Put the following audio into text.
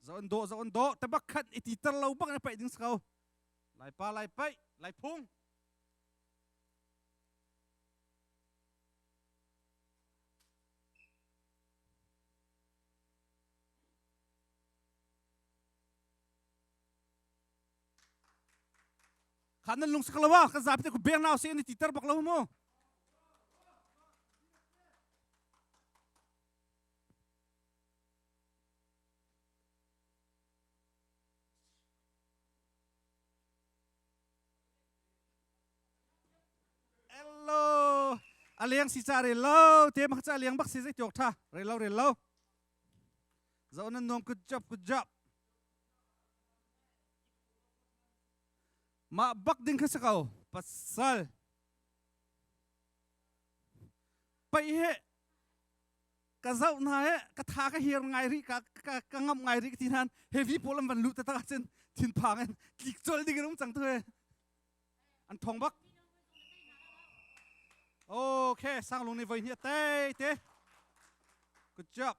Zo an dawh, zo an dawh. Te bak khan i ti ter lo bak na paih ding si ko. Lai pa, lai paih, lai phung. Khan nan lung sak lo ah kan zapi te ku beng nau se ni ti ter bak lo mu. Hello. A leng si cha re lo te mak cha leng bak si zai tiok tha re lo re lo. Zo nan nuam good job good job. Mah bak ding kha si ko pasal. Pai he ka zoh hna he ka tha ka hir ngai rih ka ka ka ngamh ngai rih ti nan heavy pawl an van lut ta tak cun thinphang in tlik col ding in um cang tu he an thong bak okay sanglung ni voi ni te te good job.